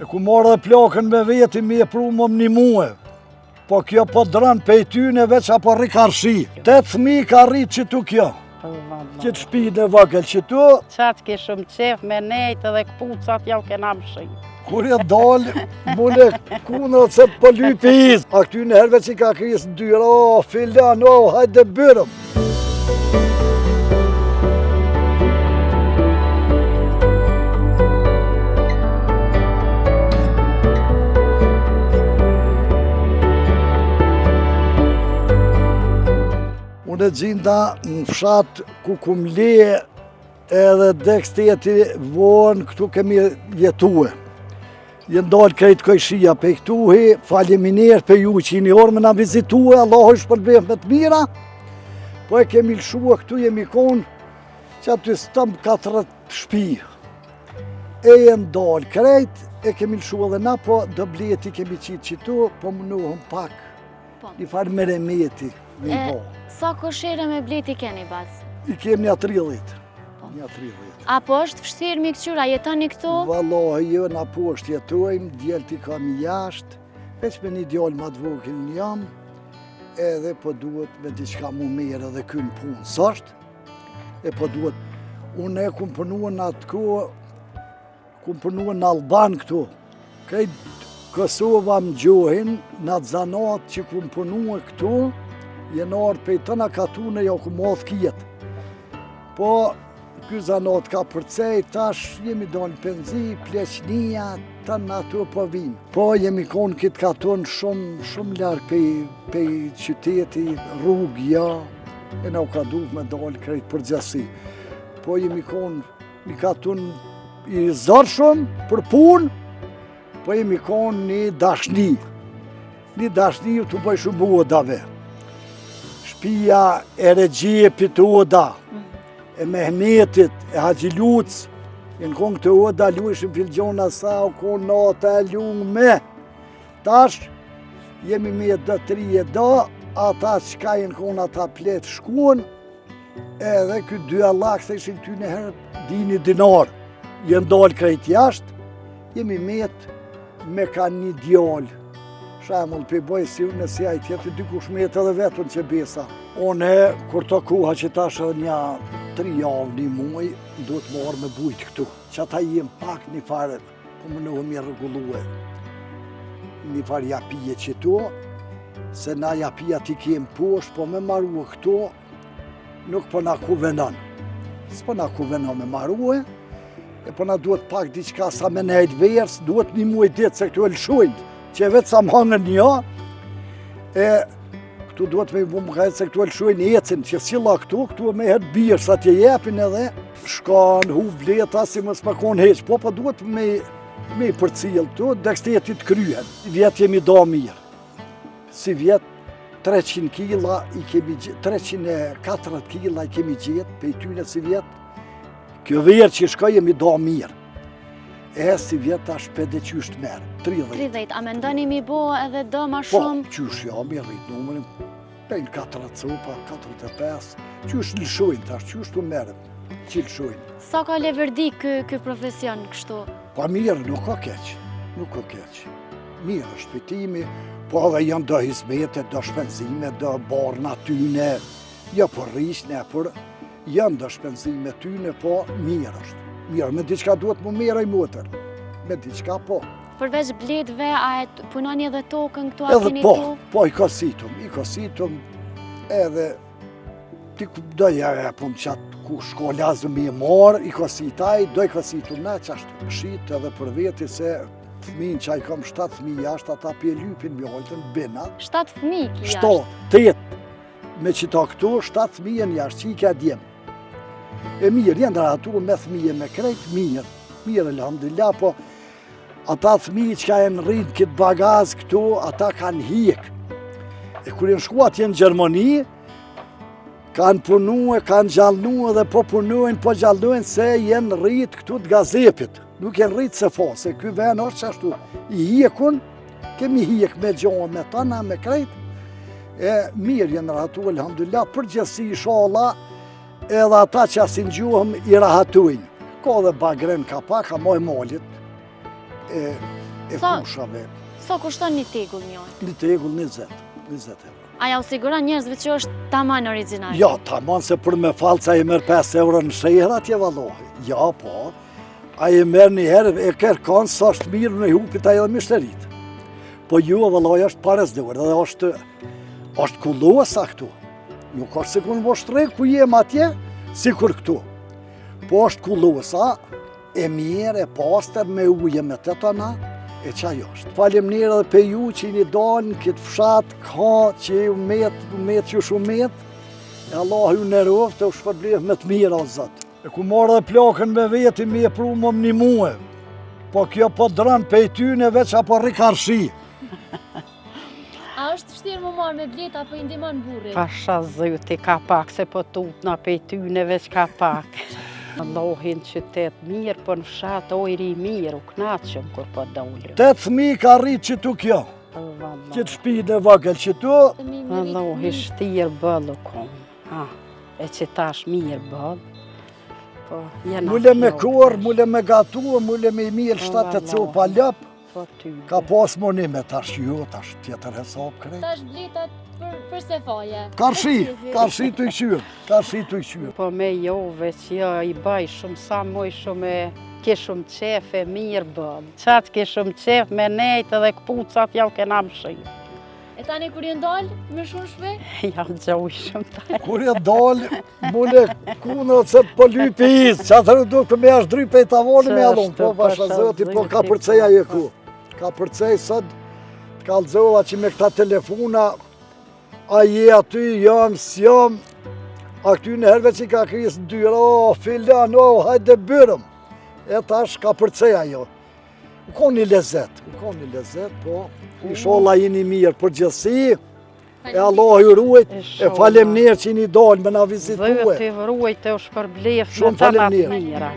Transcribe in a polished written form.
E ku marrë dhe plakën me veti me e pru më më një mue. Po kjo po dron pej tyne veç apo rri karshi. Tetë fëmi ka rritë qitu kjo. Po, Qit shpinë e vogël qitu. Qaq ke shumë qef me nejt edhe këpucat jau kena mshi. Kur e dalë, mune kundra se po lypi izë. A këty në herve që ka krisë në dyrë, o, filan, o, hajde byrëm. Unë e gjinda në fshat ku kum le edhe deksteti vonë këtu kemi jetue. Jenë dalë krejt kojshia pej këtuhi, faleminderit për ju që jeni ardhë me na vizitue, Allahu ju shpërbleftë me të mira, po e kemi lëshue këtu jemi konë, që aty stëm 40 shpi. E jenë dalë krejt, e kemi lëshue edhe na, po do bletë i kemi qitë qitu, po mundohem pak, po. një farë meremeti me i bo. Sa koshere me bletë i keni, bacë? I kemi nja 30. Po. Nja 30. A po është vështirë mi këqyr, a jetoni këtu? Vallahi, jo, na poshtë jetojmë, djeltë i kam jashtë, veç me një djalë ma të vogël jam, edhe po duhet me diçka mu merë edhe ky në punë, s'është, e po duhet, unë e kum punu në atë kohë, Kum punu në Alban këtu, krejt Kosova më gjohin, në atë zanat që kum punu këtu, jenë ardhë pej tëna katune, jo kum madhë kjetë. Po, ky zanat ka përcej, tash jemi dalë në penzi, pleqnia, tëna ato po vinë. Po, jemi konë këtë katun shumë, shumë larg pej, pej qyteti, rrugë, ja, e na u ka duhet me dalë krejt përgjithsi. Po, jemi konë Një katun i zorshëm për punë, po jemi konë një dashni. Një dashni u të bëj shumë odave. Shpia e Rexhepit oda, e Mehmetit, e Haxhi Lucës, jenë konë këto oda, luishim filxhona sa, u konë nata e lume. Tash, jemi me do tri e do, ata çka jenë konë ata pletë shkuen, Edhe ky dy allak se ishin këty në herë dini dinar. Jenë dalë krejt jashtë, jemi met me ka një djalë. Shembull, për boj si unë si ai tjetër, dikush met edhe vetën që besa. Unë, kur të koha që tash edhe një tri javë, një muaj, duhet më orë me bujtë këtu. Që ata jem pak një farë, po mundohem me rregullue një farë japije qëtu, se na japija t'i kem poshtë, po me marue këtu, nuk po na kuvenon. S'po na kuvenon me marue, e po na duhet pak diçka sa me nejtë verës, duhet një muaj ditë se këtu e lëshujnë, që vetë sa më hangën një, e këtu duhet me i bu më se këtu e lëshujnë ecin, që silla këtu, këtu e me herë birë, sa t'je jepin edhe, shkon, hu bleta, si mos me konë heq, po po duhet me, me i përcjell këtu, dekstetit kryhen. Vjet jemi do mirë. Sivjet 300 kila i kemi 340 kila i kemi gjetë, pej tyne sivjet, kjo verë që shkoi jemi do mirë. E sivjet tash pe di qysh të merr, 30. 30, a mendoni mi bo edhe do ma po, shumë? Po, qysh ja, mi rrit numrin, pej në 4 copa, 45, qysh lëshojnë tash, qysh të merë, që lëshojnë. Sa ka leverdi ky, ky profesion kështu? Pa mirë, nuk ka keq, nuk ka keq. Mirë është fitimi, po edhe janë do hizmete, do shpenzime, do barna tyne, jo për rrisne, por janë do shpenzime tyne, po mirë është. Mirë, me diçka duhet mu merr motër, me diçka po. Përveç bletëve, a e punoni edhe tokën këtu, a keni po, tokë? Po, i kositum, i kositum, edhe ti do ja e pum qatë ku shko lazëm i marë, i kositaj, do i kositum na qashtu. Shit edhe për veti se fëmijën që i kam 7 fëmijë jashtë, ata pje lypin mjaltën, bina. 7 fëmijë ki jashtë? Shto, 8, me qita këtu, 7 fëmijë janë jashtë, që i ka djem. E mirë, janë rahatu me fëmijë me krejt, mirë, mirë, elhamdulillah, po ata fëmijë që ka janë rritë këtë bagaz këtu, ata kanë hik. E kur janë shku atje në Gjermani, kanë punu e kanë gjallnu edhe po punojnë, po gjallnojnë se janë rritë këtu të gazepit. Nuk janë rritë se fo, se ky ven është qashtu i hjekun, kemi hjek me gjohë, me tana, me krejt, e mirë janë rahatu, elhamdulillah, përgjithësi ishalla, edhe ata që asin gjuhëm i rahatujnë. Ka dhe bagren ka pak, ka moj molit, e. E fushave. Sa kushton një tegull mjaltë? Një tegull 20, 20 euro. A jau siguron njerëzve që është taman origjinal? Jo, taman se për me falca i merr 5 euro në sheher atje vallahi. Ja, po. Ai e merr një herë e kërkon sa është mirë në hupit ai edhe myshterit. Po ju, vallahi është pare s'dorë dhe është, është kullosa këtu. Nuk është sikur në Vushtrri ku jem atje, sikur këtu. Po është kullosa, e mirë, e pastër, me ujë me të tana, e qajo është. Faleminderit edhe për ju që jeni dalë në këtë fshat, ka që ju met, met që shumë met, e Allah ju nderoftë e u shpërbleftë me të mira o Zot. E ku marrë dhe plakën me veti me e pru më më një mue, po kjo po dron pej tyne veç apo rri karshi. A është vështirë m'u marrë me bletë apo i ndihmon burri? Pasha Zoti ka pak, se po tutna pej tyne veç ka pak. Vallahi në qytet mirë, po në fshat ojri i mirë, u knaqëm kur po dolëm. Tetë fmi ka rritë qitu kjo, qit shpinë e vogël qitu. Vallahi shtirë boll u konë, ha, e qitash mirë boll. Po, jena Mule me korr, mule me gatu, mule me i mjelë shtatë të copa lopë. Po ty. Ka pas munime tash jo, tash tjetër hesap krejt. Tash bletat për, për se faje. Karshi, karshi të i qyrë, karshi të i qyrë. Po me jo, veç jo, i baj shumë sa muj shumë e ke shumë qef e mirë bën. Qatë ke shumë qef me nejtë edhe këpucat jau kena mshirë. E tani kur janë dalë, me shumë shpe? Ja, gjoj shumë ta. Kur janë dalë, mule kunët se po lypi izë, që atëherë duke me ashtë dry pej tavoni me adhon, po pasha Zoti, po ka përcej ajo ku. Ka përcej sot, të kallzova që me këta telefona, a je aty, jam, s'jam, a këty në herve që ka krisë në dyrë, o, filan, o, hajde byrëm. E tash ka përcej ajo. U konë një lezet, u konë një lezet, po, ishallah jeni mirë, përgjithësi, E Allahu ju ruajt, e faleminderit që jeni dalë me na vizitue. Zoti ju ruajt e u shpërbleftë me të mira.